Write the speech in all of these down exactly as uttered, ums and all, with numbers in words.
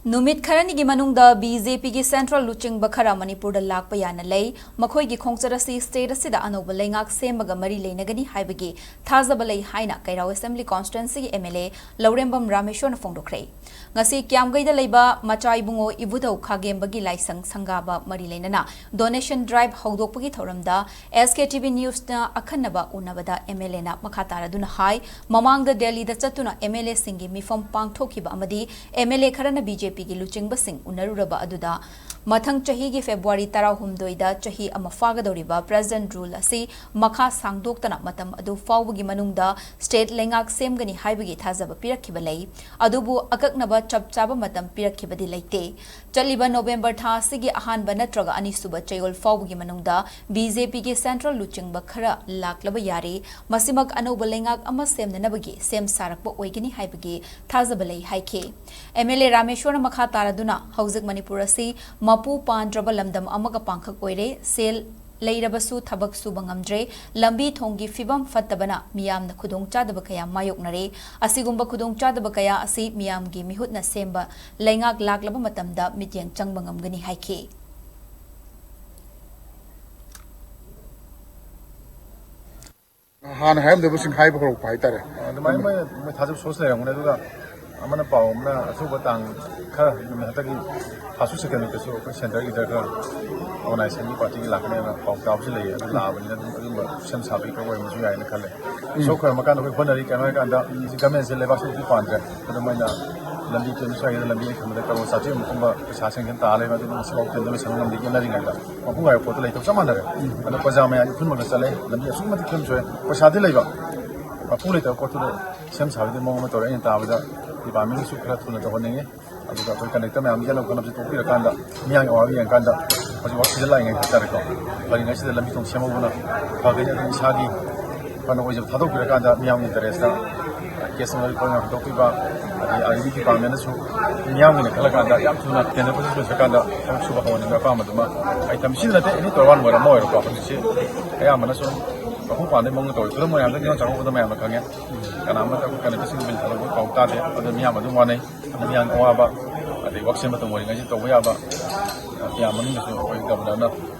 ꯅꯨꯃꯤꯠ ꯈꯔꯅꯤꯒꯤ ꯃꯅꯨꯡꯗ B J ꯄꯤꯒꯤ ꯁꯦꯟꯇ꯭ꯔꯦꯜ ꯂꯨꯆꯤꯡꯕ ꯈꯔ ꯃꯅꯤꯄꯨꯔꯗ ꯂꯥꯛꯄ ꯌꯥꯅ ꯂꯩ꯫ ꯃꯈꯣꯏꯒꯤ ꯈꯣꯡꯆꯠ ꯑꯁꯤ ꯁ꯭ꯇꯦꯠ ꯑꯁꯤꯗ ꯑꯅꯧꯕ ꯂꯩꯉꯥꯛ ꯁꯦꯝꯕꯒ ꯃꯔꯤ ꯂꯩꯅꯒꯅꯤ ꯍꯥꯏꯕꯒꯤ ꯊꯥꯖꯕ ꯂꯩ ꯍꯥꯏꯅ ꯀꯩꯔꯥꯎ ꯑꯦꯁꯦꯝꯕ꯭ꯂꯤ ꯀꯣꯟꯁꯇꯤꯇ꯭ꯋꯦꯟꯁꯤꯒꯤ ꯑꯦꯝ ꯑꯦꯜ ꯑꯦ ꯂꯧꯔꯦꯝꯕꯝ ꯔꯥꯃꯦꯁꯣꯔꯅ ꯐꯣꯡꯗꯣꯛꯈ꯭ꯔꯦ꯫ ꯉꯁꯤ ꯀ꯭ꯌꯥꯝꯒꯩꯗ ꯂꯩꯕ ꯃꯆꯥ ꯏꯕꯨꯡꯉꯣ ꯏꯕꯨꯙꯧ ꯈꯥꯒꯦꯝꯕꯒꯤ ꯂꯥꯏꯁꯪ ꯁꯪꯒꯥꯕ ꯃꯔꯤ ꯂꯩꯅꯅ ꯗꯣꯅꯦꯁꯟ ꯗ꯭ꯔꯥꯏꯚ ꯍꯧꯗꯣꯛꯄꯒꯤ ꯊꯧꯔꯝꯗ ꯑꯦꯁ ꯀꯦ ꯇꯤ ꯚꯤ ꯅ꯭ꯌꯨꯁꯅ ꯑꯈꯟꯅꯕ ꯎꯅꯕꯗ ꯑꯦꯝ ꯑꯦꯜ ꯑꯦꯅ ꯃꯈꯥ ꯇꯥꯔꯗꯨꯅ ꯍꯥꯏ, ꯃꯃꯥꯡꯗ ꯗꯦꯜꯂꯤꯗ ꯆꯠꯇꯨꯅ ꯑꯦꯝ ꯑꯦꯜ ꯑꯦꯁꯤꯡꯒꯤ ꯃꯤꯐꯝ ꯄꯥꯡꯊꯣꯛꯈꯤꯕ ꯑꯃꯗꯤ ꯑꯦꯝ ꯑꯦꯜ ꯑꯦ ꯈꯔꯅ ꯕꯤ ꯖꯦ ꯄꯤꯒꯤ ꯂꯨꯆꯤꯡꯕꯁꯤꯡ ꯎꯅꯔꯨꯔꯕ ꯑꯗꯨꯗ ꯃꯊꯪ ꯆꯍꯤꯒꯤ ꯐꯦꯕ꯭ꯔꯨꯋꯥꯔꯤ ꯇꯔꯥꯍꯨꯝꯗꯣꯏꯗ ꯆꯍꯤ ꯑꯃ ꯐꯥꯒꯗꯧꯔꯤꯕ ꯄ꯭ꯔꯦꯖꯤꯗꯦꯟꯠ ꯔꯨꯜ ꯑꯁꯤ ꯃꯈꯥ ꯁꯥꯡꯗꯣꯛꯇꯅ ꯃꯇꯝ ꯑꯗꯨ ꯐꯥꯎꯕꯒꯤ ꯃꯅꯨꯡꯗ ꯁ꯭ꯇꯦꯠ ꯂꯩꯉꯥꯛ ꯁꯦꯝꯒꯅꯤ ꯍꯥꯏꯕꯒꯤ ꯊꯥꯖꯕ ꯄꯤꯔꯛꯈꯤꯕ ꯂꯩ꯫ ꯑꯗꯨꯕꯨ ꯑꯀꯛꯅꯕ ꯆꯞ ꯆꯥꯕ ꯃꯇꯝ ꯄꯤꯔꯛꯈꯤꯕꯗꯤ ꯂꯩꯇꯦ꯫ ꯆꯠꯂꯤꯕ ꯅꯣꯕꯦꯝꯕꯔ ꯊꯥ ꯑꯁꯤꯒꯤ ꯑꯍꯥꯟꯕ ꯅꯠꯇ꯭ꯔꯒ ꯑꯅꯤꯁꯨꯕ ꯆꯌꯣꯜ ꯐꯥꯎꯕꯒꯤ ꯃꯅꯨꯡꯗ ꯕꯤ ꯖꯦ ꯄꯤꯒꯤ ꯁꯦꯟꯇ꯭ꯔꯦꯜ ꯂꯨꯆꯤꯡꯕ ꯈꯔ ꯂꯥꯛꯂꯕ ꯌꯥꯔꯦ꯫ ꯃꯁꯤꯃꯛ ꯑꯅꯧꯕ ꯂꯩꯉꯥꯛ ꯑꯃ ꯁꯦꯝꯅꯅꯕꯒꯤ ꯁꯦꯝ ꯁꯥꯔꯛꯄ ꯑꯣꯏꯒꯅꯤ ꯍꯥꯏꯕꯒꯤ ꯊꯥꯖꯕ ꯂꯩ ꯍꯥꯏꯈꯤ꯫ ꯑꯦꯝ ꯑꯦꯜ ꯑꯦ ꯔꯥꯃꯦꯁꯣꯔꯅ ꯃꯈꯥ ꯇꯥꯔꯗꯨꯅ, ꯍꯧꯖꯤꯛ ꯃꯅꯤꯄꯨꯔ ꯑꯁꯤ ꯃꯄꯨ ꯄꯥꯟꯗ꯭ꯔꯕ ꯂꯝꯗꯝ ꯑꯃꯒ ꯄꯥꯡꯈꯛ ꯑꯣꯏꯔꯦ꯫ ꯁꯦꯜ ꯂꯩꯔꯕꯁꯨ ꯊꯕꯛ ꯁꯨꯕ ꯉꯝꯗ꯭ꯔꯦ꯫ ꯂꯝꯕꯤ ꯊꯣꯡꯒꯤ ꯐꯤꯕꯝ ꯐꯠꯇꯕꯅ ꯃꯤꯌꯥꯝꯅ ꯈꯨꯗꯣꯡꯆꯥꯗꯕ ꯀꯌꯥ ꯃꯥꯌꯣꯛꯅꯔꯦ꯫ ꯑꯁꯤꯒꯨꯝꯕ ꯈꯨꯗꯣꯡꯆꯥꯗꯕ ꯀꯌꯥ ꯑꯁꯤ ꯃꯤꯌꯥꯝꯒꯤ ꯃꯤꯍꯨꯠꯅ ꯁꯦꯝꯕ ꯂꯩꯉꯥꯛ ꯂꯥꯛꯂꯕ ꯃꯇꯝꯗ ꯃꯤꯠꯌꯦꯡ ꯆꯪꯕ ꯉꯝꯒꯅꯤ ꯍꯥꯏꯈꯤ꯫ ꯍꯥꯟꯅ ꯍꯥꯏꯔꯝꯗꯕꯁꯤꯡ ꯍꯥꯏꯕ ꯍꯧꯔꯛꯄ ꯍꯥꯏꯇꯥꯔꯦ꯫ ꯑꯗꯨꯃꯥꯏꯅ ꯃꯣꯏ, ꯃꯣꯏ ꯊꯥꯖꯕ ꯁꯣꯁ ꯂꯩꯔꯝꯒꯅꯤ꯫ ꯑꯗꯨꯒ ꯑꯃꯅ ꯄꯥꯎ ꯑꯃꯅ ꯑꯊꯨꯕ ꯇꯥꯡ ꯈꯔ, ꯅꯨꯃꯤꯠ ꯍꯟꯗꯛꯀꯤ ꯐꯥꯔꯁ ꯋꯤꯛ ꯁꯦꯀꯦꯟ ꯋꯤꯛꯇꯁꯨ ꯑꯩꯈꯣꯏ ꯁꯦꯟꯇꯔꯒꯤꯗ ꯈꯔ ꯑꯣꯔꯒꯅꯥꯏꯖꯦꯁꯟꯒꯤ ꯄꯥꯔꯇꯤꯒꯤ ꯂꯥꯛꯀꯅꯦꯅ ꯄꯥꯎ ꯇꯥꯕꯁꯨ ꯂꯩꯌꯦ꯫ ꯑꯗꯨ ꯂꯥꯛꯑꯕꯅꯤꯅ ꯑꯗꯨꯝ ꯑꯗꯨꯝꯕ ꯁꯦꯝ ꯁꯥꯕꯒꯤ ꯈꯔ ꯑꯣꯏꯔꯝꯕꯁꯨ ꯌꯥꯏꯅ ꯈꯜꯂꯦ꯫ ꯎꯝ꯫ ꯁꯣꯛꯈ꯭ꯔ ꯃꯈꯥꯟꯗ ꯑꯩꯈꯣꯏ ꯍꯣꯠꯅꯔꯤ꯫ ꯀꯩꯅꯣ ꯍꯥꯏꯔꯀꯥꯟꯗ ꯒꯃꯦꯟꯁꯦ ꯂꯩꯕꯥꯛꯁꯤ ꯍꯧꯖꯤꯛ ꯄꯥꯟꯗ꯭ꯔꯦ꯫ ꯑꯗꯨꯃꯥꯏꯅ ꯂꯝꯕꯤ ꯇꯦꯟ ꯁ꯭ꯋꯥꯏꯗ ꯂꯝꯕꯤ ꯂꯩꯇꯕꯗ ꯀꯔꯣꯔ ꯆꯥꯇ꯭ꯔꯦꯠ ꯑꯃꯨꯛ ꯀꯨꯝꯕ ꯄꯩꯁꯥ ꯁꯦꯡꯁꯟ ꯇꯥ ꯂꯩꯕ꯫ ꯑꯗꯨꯅ ꯉꯁꯤꯐꯥꯎ ꯇꯦꯟꯗꯔ ꯂꯣꯏꯁꯟꯕ ꯉꯝꯗꯦ꯫ ꯌꯦꯠꯅꯔꯤꯉꯩꯗ ꯃꯄꯨꯡ ꯉꯥꯏꯕ ꯄꯣꯠꯇ ꯂꯩꯇꯕ ꯆꯞ ꯃꯥꯟꯅꯔꯦ꯫ ꯑꯗꯣ ꯄ꯭ꯔꯖꯥ ꯃꯌꯥꯝꯒꯤ ꯐꯤꯕꯝꯗ ꯆꯠꯂꯦ꯫ ꯂꯝꯕꯤ ꯑꯁꯨꯛꯀꯤ ꯃꯇꯤꯛ ꯐꯤꯕꯝ ꯁꯣꯛꯑꯦ꯫ ꯄꯩꯁꯥꯗꯤ ꯂꯩꯕ, ꯃꯄꯨ ꯂꯩꯇꯕ ꯄꯣꯠꯇꯨꯗ ꯁꯦꯝ ꯁꯥꯕꯒꯤ ꯃꯑꯣꯡ ꯑꯃ ꯇꯧꯔꯦ꯫ ꯑꯩꯅ ꯇꯥꯕꯗ ꯗꯤꯄꯥꯔꯠꯃꯦꯟꯒꯤꯁꯨ ꯈꯔ ꯊꯨꯅ ꯇꯧꯍꯟꯅꯤꯡꯉꯤ꯫ ꯑꯗꯨꯒ ꯑꯩꯈꯣꯏ ꯀꯟꯗꯛꯇꯔ ꯃꯌꯥꯝ ꯌꯦꯠꯅꯕ ꯈꯣꯠꯅꯕꯁꯦ ꯇꯣꯛꯄꯤꯔꯀꯥꯟꯗ, ꯃꯤꯌꯥꯝꯒꯤ ꯑꯋꯥꯕ ꯌꯦꯡꯉꯀꯥꯟꯗ, ꯍꯧꯖꯤꯛ ꯋꯥꯛ ꯁꯤꯖꯟ ꯂꯥꯛꯏꯉꯩ ꯍꯥꯏꯇꯥꯔꯦꯀꯣ, ꯐꯔꯤꯉꯩꯁꯤꯗ ꯂꯝꯕꯤ ꯊꯣꯡ ꯁꯦꯝꯍꯧꯕꯅ ꯐꯒꯅꯤ꯫ ꯑꯗꯨꯅ ꯏꯁꯥꯒꯤ ꯐꯅ ꯑꯣꯏꯖꯕ ꯊꯥꯗꯣꯛꯄꯤꯔꯀꯥꯟꯗ ꯃꯤꯌꯥꯝꯒꯤ ꯏꯟꯇꯔꯦꯁꯇ ꯀꯦꯁ ꯑꯃ ꯔꯤꯄꯣꯔꯠ ꯍꯟꯗꯣꯛꯄꯤꯕ, ꯑꯗꯩ ꯑꯥꯔ ꯗꯤ ꯗꯤꯄꯥꯔꯠꯃꯦꯟꯅꯁꯨ ꯃꯤꯌꯥꯝꯒꯤꯅꯦ ꯈꯜꯂꯀꯥꯟꯗ ꯌꯥꯝ ꯊꯨꯅ ꯇꯦꯟꯗꯔ ꯄ꯭ꯔꯣꯁꯦꯁ ꯂꯣꯏꯁꯤꯜꯂꯀꯥꯟꯗ ꯊꯕꯛ ꯁꯨꯕ ꯍꯧꯍꯟꯅꯤꯡꯕ ꯑꯄꯥꯝꯕꯗꯨꯃ ꯑꯩ ꯊꯝꯃꯤ꯫ ꯁꯤꯗ ꯅꯠꯇꯦ, ꯑꯦꯅꯤ ꯇꯣꯔꯕꯥꯟ ꯑꯣꯏꯔꯣ ꯑꯃ ꯑꯣꯏꯔꯣꯀꯣ, ꯍꯧꯖꯤꯛꯁꯤ ꯑꯌꯥꯝꯕꯅ ꯁꯨꯝ ꯃꯄꯨꯡ ꯐꯥꯅ ꯃꯑꯣꯡꯗ ꯇꯧꯔꯤ꯫ ꯈꯨꯗꯝ ꯑꯣꯏꯅ ꯍꯟꯗꯛ ꯅꯤꯉꯣꯜ ꯆꯥꯛꯀꯧꯕꯗ ꯃꯌꯥꯝꯅ ꯈꯪꯉꯦ, ꯀꯅꯥꯃꯠꯇ ꯑꯩꯈꯣꯏ ꯀꯟꯗꯛꯇꯔꯁꯤꯡꯒꯤ ꯕꯤꯜ ꯊꯥꯗꯣꯛꯄꯒꯤ ꯄꯥꯎ ꯇꯥꯗꯦ꯫ ꯑꯗꯨ ꯃꯤꯌꯥꯝ ꯑꯗꯨꯝ ꯋꯥꯅꯩ꯫ ꯑꯗꯨ ꯃꯤꯌꯥꯝꯒꯤ ꯑꯋꯥꯕ ꯑꯗꯩ ꯋꯥꯛꯁꯤꯟ ꯃꯇꯝ ꯑꯣꯏꯔꯤꯉꯩꯁꯤꯗ ꯇꯧꯕ ꯌꯥꯕ, ꯑ, ꯀꯌꯥ ꯃꯅꯨꯡꯗꯁꯨ ꯑꯩꯈꯣꯏ ꯒꯕꯔꯅꯔꯅ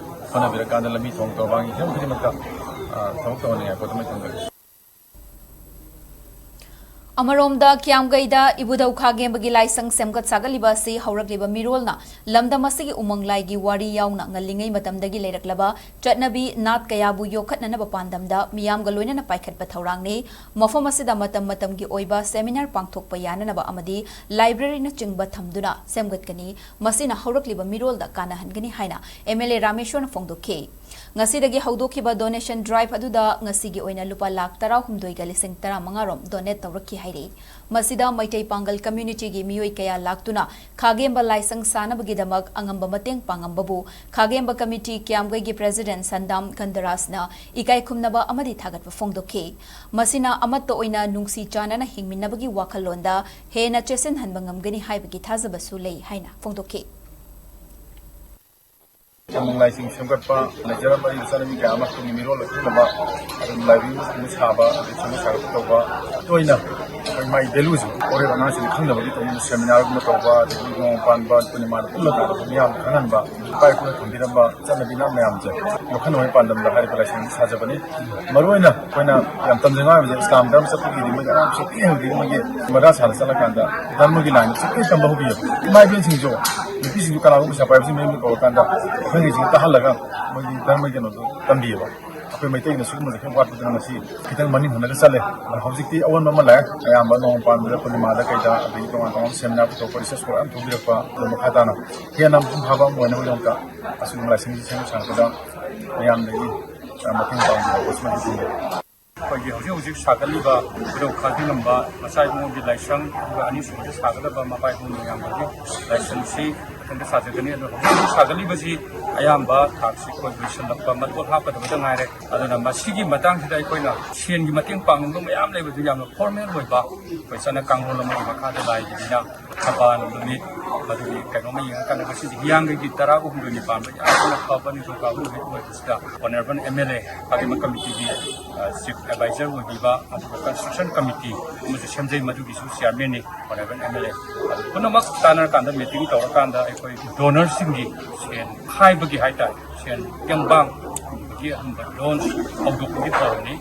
ꯍꯣꯠꯅꯕꯤꯔꯀꯥꯟꯗ ꯂꯝꯕꯤ ꯊꯣꯡ ꯇꯧꯔꯕ ꯍꯤꯔꯝ ꯈꯨꯗꯤꯡꯃꯛꯇ, ꯑ, ꯊꯕꯛ ꯇꯧꯍꯟꯅꯤꯡꯉꯥꯏ ꯄꯣꯠꯇꯨꯃ ꯊꯝꯖꯒꯦ꯫ ꯑꯃꯔꯣꯝꯗ, ꯀ꯭ꯌꯥꯝꯒꯩꯗ ꯏꯕꯨꯙꯧ ꯈꯥꯒꯦꯝꯕꯒꯤ ꯂꯥꯏꯁꯪ ꯁꯦꯝꯒꯠ ꯁꯥꯒꯠꯂꯤꯕ ꯑꯁꯤ ꯍꯧꯔꯛꯂꯤꯕ ꯃꯤꯔꯣꯜꯅ ꯂꯝꯗꯝ ꯑꯁꯤꯒꯤ ꯎꯃꯪ ꯂꯥꯏꯒꯤ ꯋꯥꯔꯤ ꯌꯥꯎꯅ ꯉꯜꯂꯤꯉꯩ ꯃꯇꯝꯗꯒꯤ ꯂꯩꯔꯛꯂꯕ ꯆꯠꯅꯕꯤ ꯅꯥꯠ ꯀꯌꯥꯕꯨ ꯌꯣꯛꯈꯠꯅꯅꯕ ꯄꯥꯟꯗꯝꯗ ꯃꯤꯌꯥꯝꯒ ꯂꯣꯏꯅꯅ ꯄꯥꯏꯈꯠꯄ ꯊꯧꯔꯥꯡꯅꯤ꯫ ꯃꯐꯝ ꯑꯁꯤꯗ ꯃꯇꯝ ꯃꯇꯝꯒꯤ ꯑꯣꯏꯕ ꯁꯦꯃꯤꯅꯥꯔ ꯄꯥꯡꯊꯣꯛꯄ ꯌꯥꯅꯅꯕ ꯑꯃꯗꯤ ꯂꯥꯏꯕ꯭ꯔꯦꯔꯤꯅꯆꯤꯡꯕ ꯊꯝꯗꯨꯅ ꯁꯦꯝꯒꯠꯀꯅꯤ꯫ ꯃꯁꯤꯅ ꯍꯧꯔꯛꯂꯤꯕ ꯃꯤꯔꯣꯜꯗ ꯀꯥꯟꯅꯍꯟꯒꯅꯤ ꯍꯥꯏꯅ ꯑꯦꯝ ꯑꯦꯜ ꯑꯦ ꯔꯥꯃꯦꯁ꯭ꯋꯔꯅ ꯐꯣꯡꯗꯣꯛꯈꯤ꯫ ꯉꯁꯤꯗꯒꯤ ꯍꯧꯗꯣꯛꯈꯤꯕ ꯗꯣꯅꯦꯁꯟ ꯗ꯭ꯔꯥꯏꯚ ꯑꯗꯨꯗ ꯉꯁꯤꯒꯤ ꯑꯣꯏꯅ ꯂꯨꯄꯥ ꯂꯥꯈ ꯇꯔꯥꯍꯨꯝꯗꯣꯏꯒ ꯂꯤꯁꯤꯡ ꯇꯔꯥꯃꯉꯥ ꯔꯣꯝ ꯗꯣꯅꯦꯠ ꯇꯧꯔꯛꯈꯤ ꯍꯥꯏꯔꯤ꯫ ꯃꯁꯤꯗ ꯃꯩꯇꯩ ꯄꯥꯡꯒꯜ ꯀꯝꯃ꯭ꯌꯨꯅꯤꯇꯤꯒꯤ ꯃꯤꯑꯣꯏ ꯀꯌꯥ ꯂꯥꯛꯇꯨꯅ ꯈꯥꯒꯦꯝꯕ ꯂꯥꯏꯁꯪ ꯁꯥꯅꯕꯒꯤꯗꯃꯛ ꯑꯉꯝꯕ ꯃꯇꯦꯡ ꯄꯥꯡꯉꯝꯕꯕꯨ ꯈꯥꯒꯦꯝꯕ ꯀꯃꯤꯇꯤ ꯀ꯭ꯌꯥꯝꯒꯩꯒꯤ ꯄ꯭ꯔꯦꯁꯤꯗꯦꯟꯠ ꯁꯟꯗꯥꯝ ꯒꯟꯙꯔꯥꯖꯅ ꯏꯀꯥꯏ ꯈꯨꯝꯅꯕ ꯑꯃꯗꯤ ꯊꯥꯒꯠꯄ ꯐꯣꯡꯗꯣꯛꯈꯤ꯫ ꯃꯁꯤꯅ ꯑꯃꯠꯇ ꯑꯣꯏꯅ ꯅꯨꯡꯁꯤ ꯆꯥꯟꯅꯅ ꯍꯤꯡꯃꯤꯟꯅꯕꯒꯤ ꯋꯥꯈꯜꯂꯣꯟꯗ ꯍꯦꯟꯅ ꯆꯦꯠꯁꯤꯟꯍꯟꯕ ꯉꯝꯒꯅꯤ ꯍꯥꯏꯕꯒꯤ ꯊꯥꯖꯕꯁꯨ ꯂꯩ ꯍꯥꯏꯅ ꯐꯣꯡꯗꯣꯛꯈꯤ꯫ ꯎꯃꯪ ꯂꯥꯏꯁꯤꯡ ꯁꯦꯝꯒꯠꯄ, ꯂꯩꯖꯔꯝꯕ ꯑꯔꯤꯕ ꯆꯠꯅꯕꯤ ꯀꯌꯥ ꯑꯃ ꯇꯨꯡꯒꯤ ꯃꯤꯔꯣꯜ ꯑꯣꯏꯍꯟꯅꯕ, ꯑꯗꯨꯝ ꯂꯥꯏꯕ꯭ꯔꯦꯔꯤ ꯑꯃ ꯁꯥꯕ, ꯑꯗꯩ ꯁꯦꯝꯒꯠ ꯁꯥꯒꯠꯄ ꯇꯧꯕ, ꯇꯣꯏꯅ ꯑꯩꯈꯣꯏ ꯃꯥꯒꯤ ꯚꯦꯂꯨꯁꯦ ꯍꯣꯔꯦꯟ ꯑꯉꯥꯡꯁꯤꯡꯗ ꯈꯪꯅꯕꯒꯤ ꯇꯧꯕ ꯁꯦꯃꯤꯅꯥꯔꯒꯨꯝꯕ ꯇꯧꯕ, ꯑꯗꯒꯤ ꯅꯣꯡꯃ ꯄꯥꯟꯕ ꯄꯨꯔꯅꯤꯃꯥꯗ ꯄꯨꯜꯂ ꯀꯥꯟꯗ ꯃꯤꯌꯥꯝꯗ ꯈꯪꯍꯟꯕ, ꯏꯄꯥ ꯏꯄꯨꯅ ꯊꯝꯕꯤꯔꯝꯕ ꯆꯠꯅꯕꯤ ꯅꯥꯠ ꯃꯌꯥꯝꯁꯦ ꯌꯣꯛꯈꯠꯅꯕꯒꯤ ꯄꯥꯟꯗꯝꯗ ꯍꯥꯏꯔꯤꯕ ꯂꯥꯏꯁꯪ ꯑꯁꯤ ꯁꯥꯖꯕꯅꯤ꯫ ꯃꯔꯨꯑꯣꯏꯅ ꯑꯩꯈꯣꯏꯅ ꯌꯥꯝ ꯇꯝꯖꯅꯤꯡꯉꯥꯏ ꯑꯣꯏꯕꯁꯦ, ꯏꯁꯂꯥꯝ ꯙꯔꯃ ꯆꯠꯄꯒꯤꯗꯤ ꯃꯣꯏꯒꯤ ꯑꯉꯥꯡ ꯁꯨꯛꯄꯤ ꯍꯧꯗ꯭ꯔꯤꯉꯩ ꯃꯣꯏꯒꯤ ꯃꯗ꯭ꯔꯁꯥꯗ ꯆꯠꯂꯀꯥꯟꯗ ꯙꯔꯃꯒꯤ ꯂꯥꯏꯟꯗ ꯁꯨꯛꯄꯤ ꯇꯝꯕ ꯍꯧꯕꯤꯌꯦꯕ꯫ ꯏꯃꯥ ꯏꯕꯦꯟꯁꯤꯡꯁꯨ, ꯅꯨꯄꯤꯁꯤꯡꯁꯨ ꯀꯅꯥꯒꯨꯝꯕ ꯄꯩꯁꯥ ꯄꯥꯏꯕꯁꯤꯡ ꯃꯌꯨꯝꯗ ꯀꯧꯔꯀꯥꯟꯗ ꯑꯩꯈꯣꯏꯒꯤꯁꯤꯡ ꯇꯥꯍꯜꯂꯒ ꯃꯣꯏꯒꯤ ꯙꯔꯃꯒꯤ ꯀꯩꯅꯣꯗꯣ ꯇꯝꯕꯤꯌꯦꯕ꯫ ꯑꯩꯈꯣꯏ ꯃꯩꯇꯩꯒꯤꯅ ꯁꯤꯒꯨꯝꯕꯁꯦ ꯈꯔ ꯋꯥꯠꯄꯗꯨꯅ ꯉꯁꯤ ꯈꯤꯇꯪ ꯃꯅꯤꯡ ꯍꯜꯂꯒ ꯆꯠꯂꯦ꯫ ꯑꯗꯣ ꯍꯧꯖꯤꯛꯇꯤ ꯑꯑꯣꯟꯕ ꯑꯃ ꯂꯥꯛꯑꯦ꯫ ꯑꯌꯥꯝꯕ ꯅꯣꯡꯃ ꯄꯥꯟꯕꯗ, ꯄꯨꯔꯅꯤꯃꯥꯗ ꯀꯩꯗ, ꯑꯗꯒꯤ ꯇꯣꯉꯥꯟ ꯇꯣꯉꯥꯟꯕ ꯁꯦꯃꯤꯅꯥꯔ ꯄꯨꯊꯣꯛꯄ, ꯔꯤꯁꯔꯁ ꯄ꯭ꯔꯣꯒ꯭ꯔꯥꯝ ꯊꯣꯛꯄꯤꯔꯛꯄ, ꯑꯗꯨ ꯃꯈꯥ ꯇꯥꯅ ꯍꯦꯟꯅ ꯃꯄꯨꯡ ꯐꯥꯕ ꯑꯃ ꯑꯣꯏꯅꯕꯒꯤꯗꯃꯛꯇ ꯑꯁꯤꯒꯨꯝꯕ ꯂꯥꯏꯁꯪꯁꯤ ꯁꯦꯝ ꯁꯥꯔꯛꯄꯗ ꯃꯌꯥꯝꯗꯒꯤ ꯃꯇꯦꯡ ꯄꯥꯡꯕꯤꯔꯛꯄ ꯁꯨꯃꯥꯏꯅ ꯈꯪꯖꯩ꯫ ꯑꯩꯈꯣꯏꯒꯤ ꯍꯧꯖꯤꯛ ꯍꯧꯖꯤꯛ ꯁꯥꯒꯠꯂꯤꯕ ꯈꯨꯗꯧ ꯈꯥꯒꯤꯂꯝꯕ ꯃꯆꯥ ꯏꯕꯨꯡꯉꯣꯒꯤ ꯂꯥꯏꯁꯪ, ꯑꯗꯨꯒ ꯑꯅꯤꯁꯨꯕꯗ ꯁꯥꯒꯗꯕ ꯃꯄꯥ ꯏꯕꯨꯡ ꯃꯌꯥꯝꯕꯒꯤ ꯂꯥꯏꯁꯪꯁꯤ ꯃꯊꯪꯗ ꯁꯥꯖꯒꯅꯤ꯫ ꯑꯗꯣ ꯍꯧꯖꯤꯛ ꯍꯧꯖꯤꯛ ꯁꯥꯒꯠꯂꯤꯕꯁꯤ ꯑꯌꯥꯝꯕ ꯊꯥꯛꯁꯤ ꯑꯩꯈꯣꯏ ꯂꯣꯏꯁꯤꯜꯂꯛꯄ, ꯃꯇꯣꯟ ꯍꯥꯞꯀꯗꯕꯗ ꯉꯥꯏꯔꯦ꯫ ꯑꯗꯨꯅ ꯃꯁꯤꯒꯤ ꯃꯇꯥꯡꯁꯤꯗ ꯑꯩꯈꯣꯏꯅ ꯁꯦꯟꯒꯤ ꯃꯇꯦꯡ ꯄꯥꯡꯅꯤꯡꯕ ꯃꯌꯥꯝ ꯂꯩꯕꯗꯨ ꯌꯥꯝꯅ ꯐꯣꯔꯃꯦꯜ ꯑꯣꯏꯕ, ꯑꯩꯈꯣꯏ ꯆꯠꯅ ꯀꯥꯡꯂꯣꯟ ꯑꯃꯒꯤ ꯃꯈꯥꯗ ꯂꯥꯛꯏꯕꯅꯤꯅ ꯊꯝꯕꯥꯜ ꯅꯨꯃꯤꯠ, ꯑꯗꯨꯒꯤ ꯀꯩꯅꯣꯝꯃ ꯌꯦꯡꯉꯀꯥꯟꯗ ꯉꯁꯤꯗꯤ ꯍꯤꯌꯥꯡꯒꯩꯒꯤ ꯇꯔꯥꯍꯨꯝꯗꯣꯏꯅꯤ ꯄꯥꯟꯕ ꯌꯥꯝꯅ ꯐꯕ ꯅꯤꯡꯊꯧꯀꯥꯕ ꯅꯨꯃꯤꯠ ꯑꯣꯏꯕꯁꯤꯗ Honourable M L A Parliament Committeeꯒꯤ Chief Advisor ꯑꯣꯏꯕꯤꯕ, ꯑꯗꯨꯒ Construction Committee ꯑꯃꯁꯨ ꯁꯦꯝꯖꯩ, ꯃꯗꯨꯒꯤꯁꯨ Chairmanꯅꯤ Honourable M L A꯫ ꯑꯗꯨ ꯄꯨꯝꯅꯃꯛ ꯇꯥꯟꯅꯔꯀꯥꯟꯗ, meeting ꯇꯧꯔꯀꯥꯟꯗ ꯑꯩꯈꯣꯏ donorꯁꯤꯡꯒꯤ ꯁꯦꯟ ꯈꯥꯏꯕꯒꯤ ꯍꯥꯏꯇꯥꯔꯦ, ꯁꯦꯟ ꯇꯦꯡꯕꯥꯡ ꯍꯨꯟꯕꯒꯤ ꯑꯗꯨꯝꯕ loan ꯍꯧꯗꯣꯛꯄꯒꯤ ꯊꯧꯔꯝꯅꯤ꯫